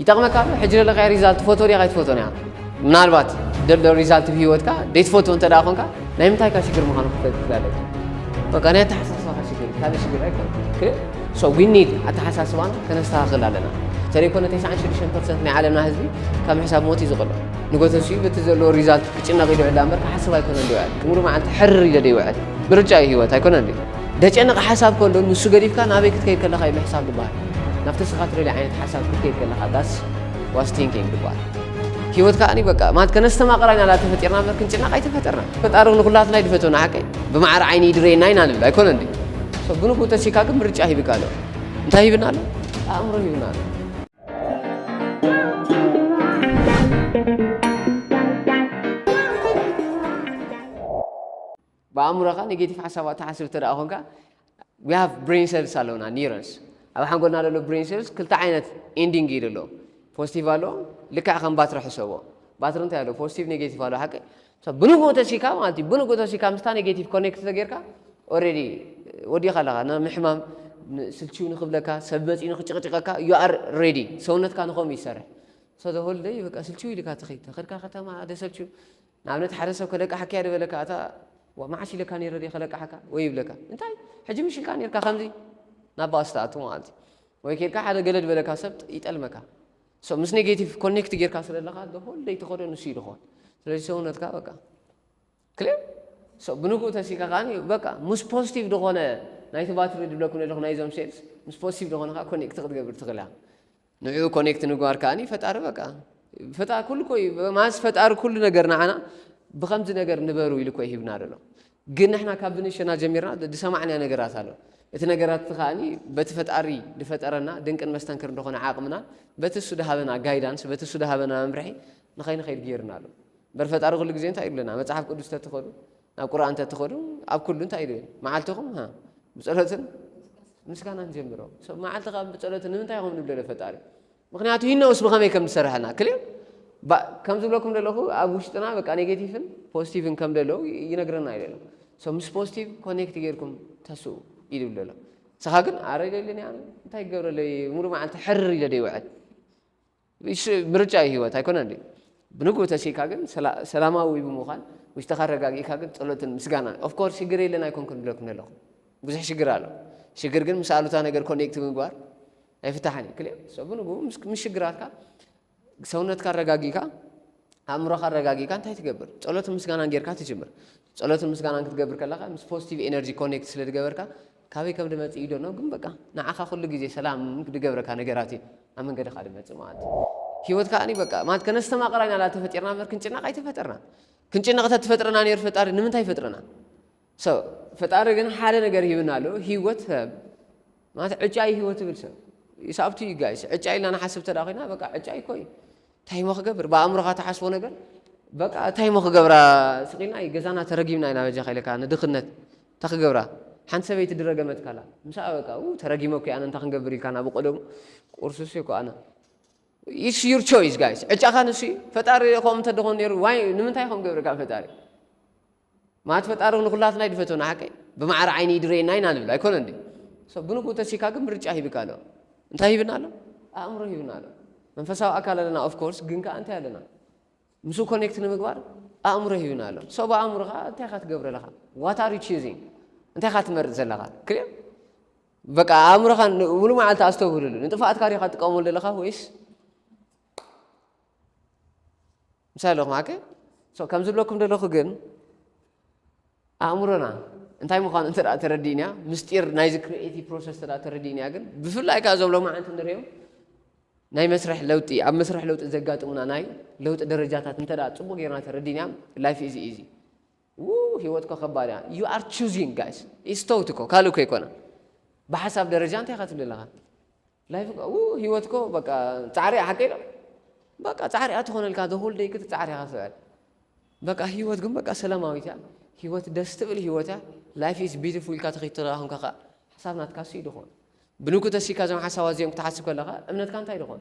ይጠቕመካ ኣሎ። ሕጂ ዘለኻዮ ሪዛልት ፎቶ ዲኻ ኣይትፎቶን ኢኻ? ምናልባት ደሎ ሪዛልት ብህይወትካ ደይትፎቶ እንተ ደኣ ኾንካ፣ ናይ ምንታይካ ሽግር ምዃኑ ክትፈልጥ ትኽእል ኣለካ። በቃ ናይ ኣተሓሳስባኻ ሽግር፣ ካልእ ሽግር ኣይኮነን። ክልእ፣ so we need ኣተሓሳስባና ከነስተኻኽል ኣለና። እንተደይኮነ ተስዓን ሽዱሽተን ፐርሰንት ናይ ዓለምና ህዝቢ ካብ ምሕሳብ ሞት እዩ ዝቕሎ። ንጎተሱ በቲ ዘለዎ ሪዛልት ክጭነቕ ይድውዕል እምበር ክሓስብ ኣይኮነን ድውዕል። ሙሉ መዓልቲ ሕርር ኢለ ድውዕል። ምርጫ እዩ ህይወት ኣይኮነን ድዩ? ደጨነቕ ሓሳብ ከሎ ንሱ ገዲፍካ ናበይ ክትከይድ ከለኻ እዩ ምሕሳብ ዝበሃል። ናብቲ ንስኻ ትደልዮ ዓይነት ሓሳብ ክትከይድ ከለኻ that's was thinking ዝበሃል። ህይወት ከኣኒ በቃ ማለት ከነስተማቕራ ኢና ላ ተፈጢርና እምበር ክንጭነቕ ኣይተፈጠርና። ፈጣሪ ንኩላትና እዩ ድፈትወና ሓቀይ። ብማዕረ ዓይኒ ይድረየና ኢና ንብል ኣይኮነን ድዩ? So ብንኩ ተሲካ ግን ምርጫ ሂብካ ኣሎ። እንታይ ሂብና ኣሎ? ኣእምሮ ሂብና ኣሎ። ብኣእምሮኻ ኔጌቲቭ ሓሳባት ትሓስብ እንተ ደኣ ኾንካ we have brain cells ኣለውና፣ ኒውሮንስ። ኣብ ሓንጎልና ዘሎ ብሬን ሴልስ ክልተ ዓይነት ኤንዲንግ እዩ ዘለዎ። ፖዚቲቭ ኣለዎ፣ ልክዕ ከም ባትሪ ሕሰቦ። ባትሪ እንታይ ኣለዎ? ፖዚቲቭ ኔጌቲቭ ኣለዎ ሓቂ። So ብንግኡ ተሲካ ማለት እዩ፣ ብንግኡ ተሲካ ምስታ ኔጌቲቭ ኮኔክት ተጌርካ ኦልሬዲ ወዲኻ ኣለኻ። ንምሕማም፣ ስልችው ንኽብለካ፣ ሰብ መፂኡ ንኽጭቕጭቐካ you are ready። ሰውነትካ ንኸምኡ ይሰርሕ። So the whole day በቃ ስልችው ኢልካ ትኸይድ፣ ተኸድካ ከተማ ደሰልችው። ንኣብነት ሓደ ሰብ ከለቃሓካ እየ ዝበለካ፣ ኣታ ዋ መዓስ ኢለካ ነይረ ድየ ከለቃሓካ ወይ ይብለካ። እንታይ ሕጂ ምሽ ኢልካ ነይርካ ከምዚ ናብ ባስ ትኣቱ ማለት እዩ። ወይ ኬድካ ሓደ ገለ ዝበለካ ሰብ ይጠልመካ። So ምስ ኔጌቲቭ ኮኔክት ጌርካ ስለ ኣለኻ the whole day ትኸዶ ንሱ እዩ ዝኾን። ስለዚ ሰውነትካ በቃ ክሊር። So ብንግኡ ተሲካ ከኣ በቃ ምስ ፖዚቲቭ ዝኾነ ናይቲ ባትሪ ድብለኩም ዘለኹ ናይዞም ሴልስ ምስ ፖዚቲቭ ዝኾነ ከኣ ኮኔክት ክትገብር ትኽእል ኢኻ። ንዕኡ ኮኔክት ንምግባር ከኣ ፈጣሪ በቃ ፈጣሪ ኩሉ እኮ እዩ። ማለትስ ፈጣሪ ኩሉ ነገር ንዓና ብኸምዚ ነገር ንበሩ ኢሉ እኮ ይሂብና ዘሎ። ግን ንሕና ካብ ብንእሽተና ጀሚርና ዝሰማዕናዮ ነገራት ኣሎ። እቲ ነገራት እቲ ከኣ በቲ ፈጣሪ ዝፈጠረና ድንቅን መስተንክር እንደኾነ ዓቕምና በቲ እሱ ዝሃበና ጋይዳንስ በቲ እሱ ዝሃበና መምርሒ ንኸይንኸይድ ገይሩና ኣሎ። እምበር ፈጣሪ ኩሉ ግዜ እንታይ ይብለና? መጽሓፍ ቅዱስ ተትኸዱ፣ ናብ ቁርኣን ተትኸዱ፣ ኣብ ኩሉ እንታይ ኢሉ? መዓልትኹም፣ ሃ፣ ብጸሎትን ምስጋናን ጀምሮ። So መዓልትኻ ብጸሎትን ንምንታይ ኢኹም ንብለለ ፈጣሪ? ምኽንያቱ he knows ብኸመይ ከም ዝሰርሐልና። ክሊር? ባ-፣ ከም ዝብለኩም ዘለኹ ኣብ ውሽጥና በቃ ኔጌቲቭን ፖዚቲቭን ከም ዘለዉ ይ-፣ ይነግረና እዩ ዘሎ። So ምስ ፖዚቲቭ ኮኔክት ጌርኩም ተስኡ እዩ ዝብል ዘሎ። ንስኻ ግን ኣረ ኢለ ኣለኒ ኣነ፣ እንታይ ክገብረለይ? ሙሉ መዓልቲ ሕርር ኢለ ዶ ይውዕል? እሺ፣ ምርጫ እዩ ህይወት ኣይኮነን ድዩ? ብንግኡ ተሲእካ ግን ሰላ-፣ ሰላማዊ ብምዃን ውሽጥኻ ኣረጋጊእካ ግን ጸሎትን ምስጋናን። ኦፍ ኮርስ ሽግር የለን ኣይኮንኩን ዝብለኩም ዘለኹ። ብዙሕ ሽግር ኣሎ። ሽግር ግን ምስ ኣሉታ ነገር ኮኔክት ምግባር ኣይፍታሕን እዩ። ክልኤ፣ so ብንግኡ ምስ፣ ምስ ሽግራትካ ሰውነትካ ኣረጋጊእካ፣ ኣእምሮኻ ኣረጋጊእካ እንታይ ትገብር? ጸሎትን ምስጋናን ጌርካ ትጅምር። ጸሎትን ምስጋናን ክትገብር ከለኻ ምስ ፖዚቲቭ ኤነርጂ ኮኔክት ስለ ዝገበርካ ካበይ ከም ዝመጽእ you don't know፣ ግን በቃ ንዓኻ ኩሉ ግዜ ሰላም ዝገብረካ ነገራት እዩ ኣብ መንገድኻ ዝመጽእ ማለት እዩ። ህይወት ከኣ በቃ ማለት ከነስተማቕራ ኢና ላ ተፈጢርና እምበር ክንጭነቕ ኣይተፈጠርናን። ክንጭነቕ ተትፈጥረና ነይሩ ፈጣሪ ንምንታይ ይፈጥረና? So ፈጣሪ ግን ሓደ ነገር ሂብና ኣሎ፣ ህይወት ሰብ ማለት ዕጫ እዩ ህይወት ትብል ሰብ። It's up to you guys። ዕጫ ኢልና ንሓስብ ተዳ ኮይና በቃ ዕጫ እኮ እዩ። እንታይ እሞ ክገብር? ብኣእምሮኻ ትሓስቦ ነገር በቃ እንታይ እሞ ክገብራ? ስቕ ኢልና እዩ ገዛና ተረጊምና ኢና በጃኻ ኢለካ ንድኽነት እንታይ ክገብራ? ሓንቲ ሰበይቲ ድረገመትካ ኣላ። ምስኣ በቃ ኡ ተረጊመ እኮ ኣነ እንታይ ክንገብር ኢልካ ናብ ቀደሙ ቁርሱስ እኮ ኣነ። It's your choice guys። ዕጫኻ ንሱ እዩ። ፈጣሪ ከምኡ እንተደኾን ነይሩ ዋይ ንምንታይ ከም ገብርካ ፈጣሪ? ማለት ፈጣሪ ንኹላትና እዩ ድፈትወና ሓቀይ። ብማዕረ ዓይኒ ይድረየና ኢና ንብል ኣይኮነን ድዩ? So ብንግኡ ተሲካ ግን ምርጫ ሂብካ ኣሎ። እንታይ ሂብና ኣሎ? ኣእምሮ ሂብና ኣሎ። መንፈሳዊ ኣካል ኣለና ኦፍ ኮርስ፣ ግን ከኣ እንታይ ኣለና? ምስኡ ኮኔክት ንምግባር ኣእምሮ ሂብና ኣሎ። So ብኣእምሮኻ እንታይ ኢኻ ትገብር ኣለኻ? What are you choosing? እንታይ ኢኻ ትመርጽ ዘለኻ? ክሊር? በቃ ኣእምሮኻ ን-፣ ሙሉ መዓልቲ ኣስተውህልሉ። ንጥፍኣትካ ዲኻ ትጥቀመሉ ዘለኻ ወይስ ምሳሌ ኣለኹም ኣከ? So ከም ዝብለኩም ዘለኹ ግን ኣእምሮና እንታይ ምዃኑ እንተ ደኣ ተረዲእና፣ ምስጢር ናይዚ ክሪኤቲቭ ፕሮሰስ እንተ ደኣ ተረዲእና ግን፣ ብፍላይ ከኣ እዞም ሎማዓንቲ ንሪኦም ናይ መስርሕ ለውጢ፣ ኣብ መስርሕ ለውጢ ዘጋጥሙና ናይ ለውጢ ደረጃታት እንተ ደኣ ጽቡቕ ጌርና ተረዲእና፣ life is easy። ው፣ ህይወት እኮ ከባድ እያ። You are choosing guys። ኢስቶውት እኮ ካልእ እኮ ኣይኮነን። ብሓሳብ ደረጃ እንታይ ኢኻ ትብል ኣለኻ? ላይፍ እኮ፣ ው፣ ህይወት እኮ በቃ ጻዕሪ እያ ሓቀይ ዶ? በቃ ጻዕሪ እያ ትኾነልካ፣ the whole day ክትጻዕር ኢኻ ትውዕል። በቃ ህይወት ግን በቃ ሰላማዊት እያ። ህይወት ደስ ትብል ህይወት እያ። Life is beautiful ኢልካ ተኺድ ተለኻ ኾንካ ኸኣ ሓሳብ ናትካ እሱ እዩ ድኾን። ብንኩ ተሲካ እዞም ሓሳባት እዚኦም ክትሓስብ ከለኻ እምነትካ እንታይ ድኾን?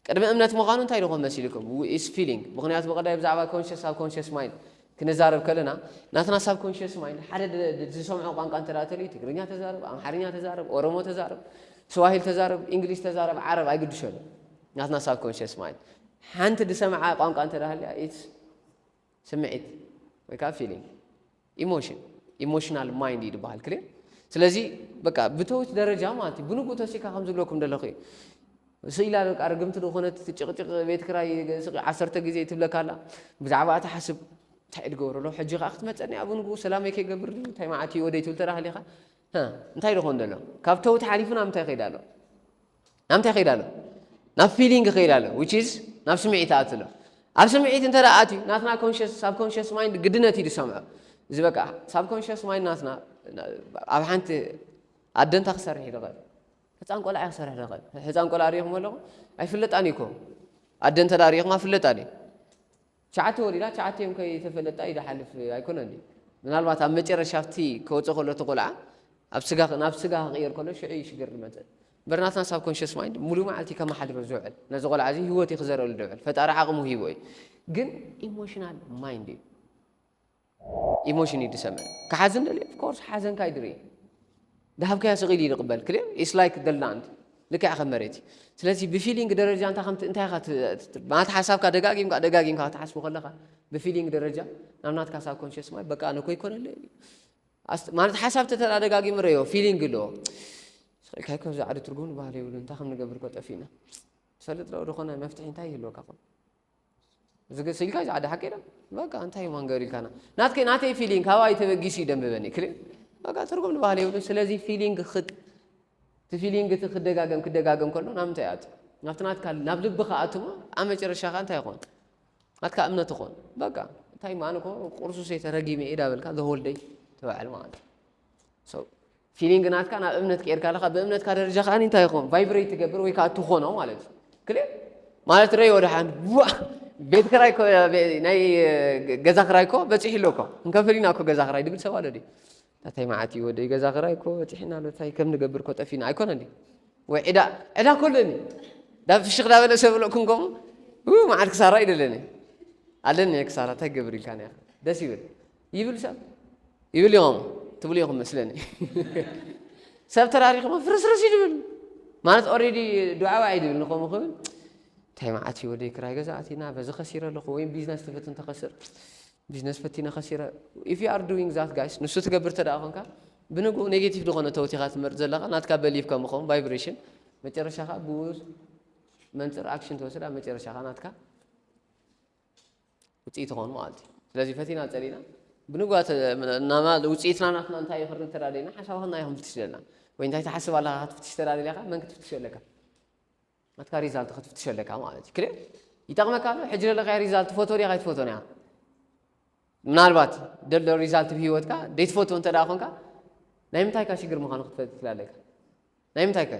ቅድሚ እምነት ምዃኑ እንታይ ድኾን መሲልኩም? Is feeling። ምኽንያቱ ብቐዳይ ብዛዕባ ኮንሽስ ሳብ ኮንሽስ ማይንድ ክንዛረብ ከለና፣ ናትና ሳብ ኮንሽስ ማይንድ ሓደ ድ-፣ ድ-፣ ዝሰምዖ ቋንቋ እንተ ደኣ ተልዩ፣ ትግርኛ ተዛረብ፣ ኣምሓርኛ ተዛረብ፣ ኦሮሞ ተዛረብ፣ ስዋሂል ተዛረብ፣ እንግሊሽ ተዛረብ፣ ዓረብ ኣይግድሸሉ። ናትና subconscious mind ሓንቲ ዝሰምዓ ቋንቋ እንተ ሃልያ it's ስምዒት ወይ ከዓ feeling emotion emotional mind እዩ ዝበሃል ክልል። ስለዚ በቃ ብተውት ደረጃ ማለት እዩ ብንጉ ተሲካ ከም ዝብለኩም ዘለኹ እዩ። ስኢላ በቃ ርግምቲ ዝኾነት ጭቕጭቕ ቤት ክራይ ስቕ ዓሰርተ ግዜ ትብለካ ኣላ። ብዛዕባ ትሓስብ እንታይ ድገብረሎ ሕጂ ከዓ ክትመፀኒ ኣብ ንጉ ሰላመይ ከይገብር እንታይ መዓት እዩ ወደይ ትብል ተራህሊኻ እንታይ ድኾን ዘሎ ካብ ተውት ሓሊፉ ናብ ምንታይ ከይዳ ኣሎ ናብ ምንታይ ከይዳ ኣሎ ናብ feeling ከይዳ ኣሎ which is ናብ ስምዒት ኣት ኣሎ። ኣብ ስምዒት እንተ ኣትዩ ናትና conscious subconscious mind ግድነት እዩ ዝሰምዖ። እዚ በቃ subconscious mind ናትና ኣብ ሓንቲ ኣደንታ ክሰርሕ ይኽእል። ህፃን ቆልዓ ክሰርሕ ይኽእል። ህፃን ቆልዓ ሪኢኹም ኣለኹም ኣይፍለጣን እዩ እኮ ኣደ እንተ ሪኢኹም ኣይፍለጣን እዩ። ትሽዓተ ወሊዳ ትሽዓተ እዮም ከይተፈለጣ እዩ ዝሓልፍ ኣይኮነን ድዩ? ምናልባት ኣብ መጨረሻ ኣብቲ ከወፅእ ከሎ እቲ ቆልዓ ኣብ ስጋ ናብ ስጋ ክቕየር ከሎ ሽዑ እዩ ሽግር ዝመፅእ። እምበር ናትና subconscious mind ሙሉእ መዓልቲ ከመሓድሮ ዝውዕል ነዚ ቆልዓ እዚ ህይወት እዩ ክዘረሉ ዝውዕል ፈጣሪ ዓቕሙ ሂቦ እዩ። ግን emotional mind እዩ። Emotion እዩ ዝሰምዕ። ክሓዝን ደልዩ of course ሓዘንካ እዩ ዝርኢ። ዝሃብካዮ ስቕ ኢሉ እዩ ዝቕበል clear it's like the land ልክዕ ከም መሬት እዩ። ስለዚ ብ feeling ደረጃ እንታይ ከምቲ እንታይ ኢኻ ት- ት- ማለት ሓሳብካ ደጋጊምካ ደጋጊምካ ክትሓስቡ ከለኻ ብ feeling ደረጃ ናብ ናትካ subconscious mind በቃ ኣነ እኮ ኣይኮነለይ ኣስ- ማለት ሓሳብ ተተደጋጊሙ ረዮ feeling ኣለዎ። ስቕ ኢልካ እኮ እዚ ዓዲ ትርጉም ንባህሊ የብሉ እንታይ ከም ንገብር እኮ ጠፊእና ትፈልጥ ዶ ዝኾነ መፍትሒ እንታይ ይህልወካ ኾን እዚ ገ- ስኢልካ እዚ ዓዲ ሓቂ ዶ በቃ እንታይ ማንገር ኢልካና ናትከ ናተይ feeling ካባይ ተበጊሱ እዩ ደንብበኒ ክልል በቃ ትርጉም ንባህሊ የብሉ። ስለዚ feeling ክት እቲ feeling እቲ ክደጋገም ክደጋገም ከሎ ናብ ምንታይ ኣት ናብቲ ናትካ ናብ ልብኻ ኣትሞ ኣብ መጨረሻኻ እንታይ ይኾን ናትካ እምነት ይኾን በቃ እንታይ ማን እኮ ቁርሱ ሰይተ ረጊመ እየ ዳበልካ the whole day ትበዓል ማለት እዩ። So feeling ናትካ ናብ እምነት ቀይርካ ኣለካ ብእምነትካ ደረጃ ከዓ እንታይ ይኾን vibrate ትገብር ወይ ከዓ ትኾኖ ማለት እዩ። ክልል ማለት ረይ ወደ ሓን ዋ ቤት ክራይ እኮ- ቤ- ናይ ገዛ ክራይ እኮ በፂሑ ኣሎ እኮ እንከፍል ኢና እኮ ገዛ ክራይ ድብል ሰብ ኣሎ ድዩ? እንታይ መዓት እዩ ወደይ ገዛ ክራይ እኮ በፂሕና ኣሎ እንታይ ከም ንገብር እኮ ጠፊና ኣይኮነን ድዩ? ወይ ዕዳ ዕዳ እኮ ኣለኒ ዳብ ፍሽኽ ዳበለ ሰብ ኣለኩም ከምኡ ው መዓት ክሳራ ይደለኒ ኣለኒ ክሳራ እንታይ ክገብር ኢልካ ኒያ ደስ ይብል ይብል ሰብ ይብል ኢኹም ትብሉ ኢኹም መስለኒ ሰብ ተራሪኽሞ ፍርስርስ ይድብል ማለት already ዱዓባ ኣይድብል ንኸምኡ ክብል እንታይ መዓት እዩ ወደይ ክራይ ገዛ ኣቲና በዚ ከሲረ ኣለኹ ወይም ቢዝነስ ትፈትን ተኸስር ቢዝነስ ፈቲነ ከሲረ if you are doing that guys ንሱ ትገብር ተደኣ ኮንካ ብንግኡ negative ዝኾነ ተውቲኻ ትመርፅ ዘለኻ ናትካ belief ከምኾን vibration መጨረሻኻ ብኡ መንፅር action ትወስድ ኣብ መጨረሻኻ ናትካ ውፅኢት ትኾን ማለት እዩ። ስለዚ ፈቲና ፀሊና ብንግዋ ውፅኢትና ናትና እንታይ ይኽርን ተዳደና ሓሳብና ይኹም ፍትሽ ዘለና ወይ እንታይ ትሓስብ ኣለካ ክትፍትሽ ተዳደሊካ መን ክትፍትሽ ኣለካ ናትካ ሪዛልት ክትፍትሽ ኣለካ ማለት እዩ። ክልል ይጠቕመካ ኣሎ ሕጂ ዘለካ ሪዛልት ፎቶ ዲኻ ይትፎቶ ያ ምናልባት ደሎ ሪዛልት ብሂወትካ ደይትፈትዎ እንተ ደኣ ኮንካ ናይ ምንታይካ ሽግር ምዃኑ ክትፈልጥ ትላለካ ናይ ምንታይ ከ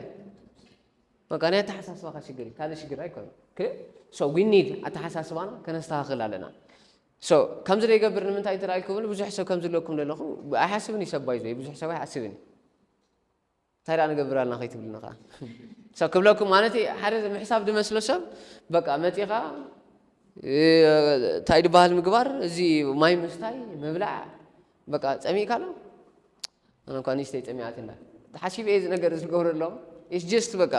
በቃ ናይ ኣተሓሳስባካ ሽግር እዩ ካልእ ሽግር ኣይኮነ ክልል so we need ኣተሓሳስባና ከነስተካክል ኣለና so ከምዚ ዘይገብር ንምንታይ እንተ ኢልኩም ብዙሕ ሰብ ከምዚ ኣለኩም ዘለኹ ኣይሓስብን እዩ ሰብ ባይዘ ብዙሕ ሰብ ኣይሓስብን እዩ እንታይ ደኣ ንገብር ኣለና ከይትብልና ከዓ ሰብ ክብለኩም ማለት ሓደ ምሕሳብ ዝመስሎ ሰብ በቃ መፂኻ እንታይ ዝበሃል ምግባር እዚ ማይ ምስታይ ምብላዕ በቃ ፀሚእካ ኣሎ ኣነ እኳ ንእሽተይ ፀሚኣት እንዳ ተሓሲበ እዚ ነገር ዝገብረሎም it's just በቃ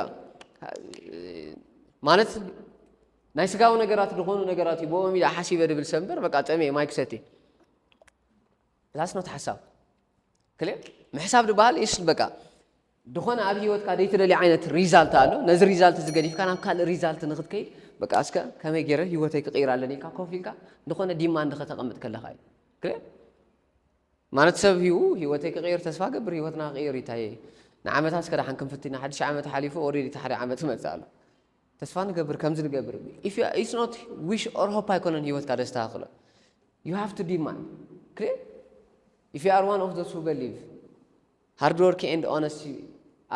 ማለት ናይ ስጋዊ ነገራት ዝኾኑ ነገራት እዩ ብኦም ኢለ ሓሲበ ድብል ሰብ እምበር በቃ ፀሚኤ ማይ ክሰቲ that's not ሓሳብ ክልል ምሕሳብ ዝበሃል is በቃ ዝኾነ ኣብ ህይወትካ ዘይትደልዮ ዓይነት ሪዛልት ኣሎ ነዚ ሪዛልት እዚ ገዲፍካ ናብ ካልእ ሪዛልት ንክትከይድ በቃ እስከ ከመይ ገይረ ህይወተይ ክቅይር ኣለኒ ኢልካ ኮፍ ኢልካ ዝኾነ ዲማንድ ከተቐምጥ ከለካ እዩ ክልል ማለት ሰብ ህይዉ ህይወተይ ክቅይር ተስፋ ገብር ህይወትና ክቅይር ይታየ ንዓመታት እስከ ደሓን ክንፍትና ሓድሽ ዓመት ሓሊፉ already እቲ ሓደ ዓመት ይመፅእ ኣሎ ተስፋ ንገብር ከምዚ ንገብር it's not wish or hope ኣይኮነን ህይወትካ ደስተካክሎ you have to demand clear if you are one of those who believe hard work and honesty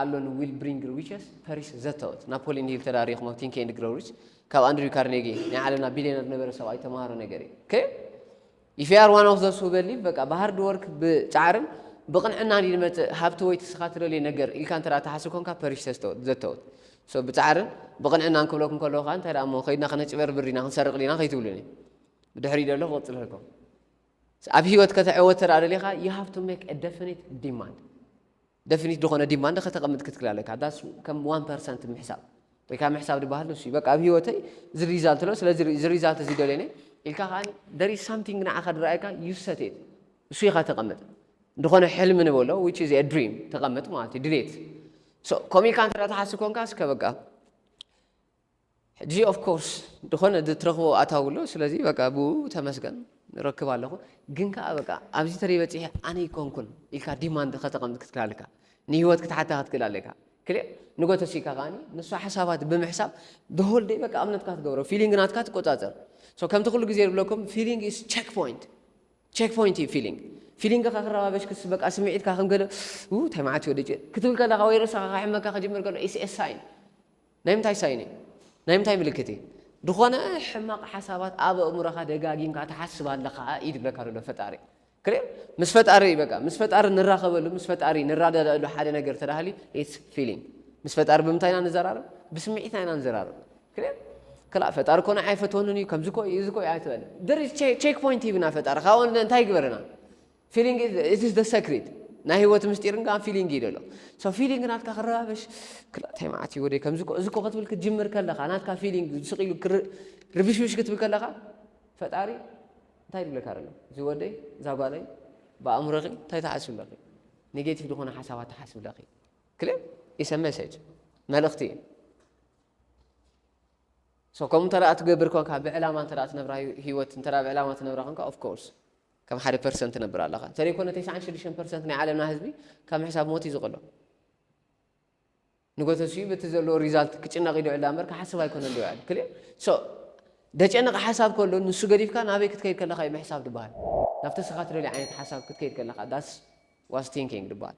alone will bring riches perish ዘተወት ናፖሊን ሂል ተዳሪኹም ኣብ think and grow rich ካብ ኣንድሪው ካርኔጊ ናይ ዓለምና ቢልዮነር ነበረ ሰብኣይ ተምሃሮ ነገር እዩ if you are one of those who believe በቃ ብሃርድ ወርክ ብፃዕርን ብቕንዕና ዝመፅእ ሃብቲ ወይ ትስኻ ትደልዮ ነገር ኢልካ እንተ ተሓስብ ኮንካ ፐሪሽ ዘተወት ብፃዕርን ብቕንዕና እንክብለኩም ከለኹ ከዓ እንታይ ደኣ እሞ ከይድና ከነጭበርብር ዲና ክንሰርቕ ዲና ከይትብሉኒ ብድሕሪ ደሎ ክቕፅል ህልኩም ኣብ ህይወት ከተዕወት ተደኣ ደሊኻ you have to make a definite demand definite ዝኾነ demand ከተቐምጥ ክትክል ኣለካ that's ከም one percent ምሕሳብ ወይ ከዓ ምሕሳብ ዝበሃል ንሱ እዩ። በቃ ኣብ ህይወተይ እዚ ሪዛልት ኣሎ፣ ስለዚ እዚ ሪዛልት እዚ ደልየኒ ኢልካ ከዓ there is something ንዓኻ ዝረኣየካ you set it፣ እሱ ኢኻ ተቐምጥ። ዝኾነ ሕልሚ ንበሎ which is a dream ተቐምጥ ማለት እዩ፣ ድሌት። So ከምኡ ኢልካ እንተ ትሓስብ ኮንካ እስከ በቃ ሕጂ of course ዝኾነ ዝትረኽቦ ኣታዊ ኣሎ። ስለዚ በቃ ብኡ ተመስገን ንረክብ ኣለኹ። ግን ከኣ በቃ ኣብዚ ተለይ በጺሐ ኣነ ይኮንኩን ኢልካ ዲማንድ ከተቐምጥ ክትክእል ኣለካ። ንህይወት ክትሓታ ክትክእል ኣለካ። ክልእ ንጎተሲካ ከኣ ንሱ ሓሳባት ብምሕሳብ the whole day በቃ እምነትካ ትገብሮ፣ ፊሊንግ ናትካ ትቆጻጸር። So ከምቲ ኩሉ ግዜ ዝብለኩም feeling is check point። ቸክ ፖይንት እዩ ፊሊንግ። ፊሊንግካ ክረባበሽ ክስ በቃ ስምዒትካ ከም ገለ ው እንታይ መዓት እዩ ወደጀ ክትብል ከለካ ወይ ርእስኻ ክሕመካ ክጅምር ከሎ ኢስ ኤ ሳይን። ናይ ምንታይ ሳይን እዩ? ናይ ምንታይ ምልክት እዩ? ዝኾነ ሕማቕ ሓሳባት ኣብ ኣእምሮኻ ደጋጊምካ ትሓስብ ኣለኻ እዩ ዝብለካ ዘሎ ፈጣሪ። ክልእ ምስ ፈጣሪ በቃ ምስ ፈጣሪ ንራኸበሉ ምስ ፈጣሪ ንራዳዳእሉ ሓደ ነገር ተዳህሊ ኢትስ ፊሊንግ። ምስ ፈጣሪ ብምንታይ ኢና ንዘራረብ? ብስምዒትና ኢና ንዘራረብ። ክልእ ክላ ፈጣሪ ኮነ ኣይፈትወንን እዩ ከምዚ ኮ እዩ እዚ ኮ እዩ ኣይትበል። There is check point ሂብና ፈጣሪ ካብኡ እንታይ ይግበረና? Feeling is the secret። ናይ ህይወት ምስጢር እንካ ፊሊንግ እዩ ደሎ። So ፊሊንግ ናትካ ክረባበሽ ክላ እንታይ መዓት እዩ ወደ ከምዚ ኮ እዚ ኮ ክትብል ክትጅምር ከለኻ ናትካ ፊሊንግ ስቕ ኢሉ ክር- ርብሽብሽ ክትብል ከለኻ ፈጣሪ እንታይ ይብለካ ደሎ? እዚ ወደይ እዛ ጓለይ ብኣእምሮኺ እንታይ ትሓስብ ኣለኺ? ኔጌቲቭ ዝኾነ ሓሳባት ትሓስብ ኣለኺ። ክልእ ኢስ መሴጅ መልእኽቲ እዩ። So ከምኡ እንተ ደኣ ትገብር ኮንካ ብዕላማ እንተ ደኣ ትነብራ ህይወት እንተ ደኣ ብዕላማ ትነብራ ኮንካ of course ከም ሓደ ፐርሰንት ትነብር ኣለኻ። እንተደይኮነ ተስዓን ሽዱሽተን ፐርሰንት ናይ ዓለምና ህዝቢ ካብ ምሕሳብ ሞት እዩ ዝቕሎ። ንጎተሲኡ በቲ ዘለዎ ሪዛልት ክጭነቕ ይድዕል እምበር ክሓስብ ኣይኮነን ድውዕል። ክልእ so ደጨነቕ ሓሳብ ከሎ ንሱ ገዲፍካ ናበይ ክትከይድ ከለኻ እዩ ምሕሳብ ዝበሃል። ናብቲ ንስኻ ትደልዮ ዓይነት ሓሳብ ክትከይድ ከለኻ that's was thinking ዝበሃል።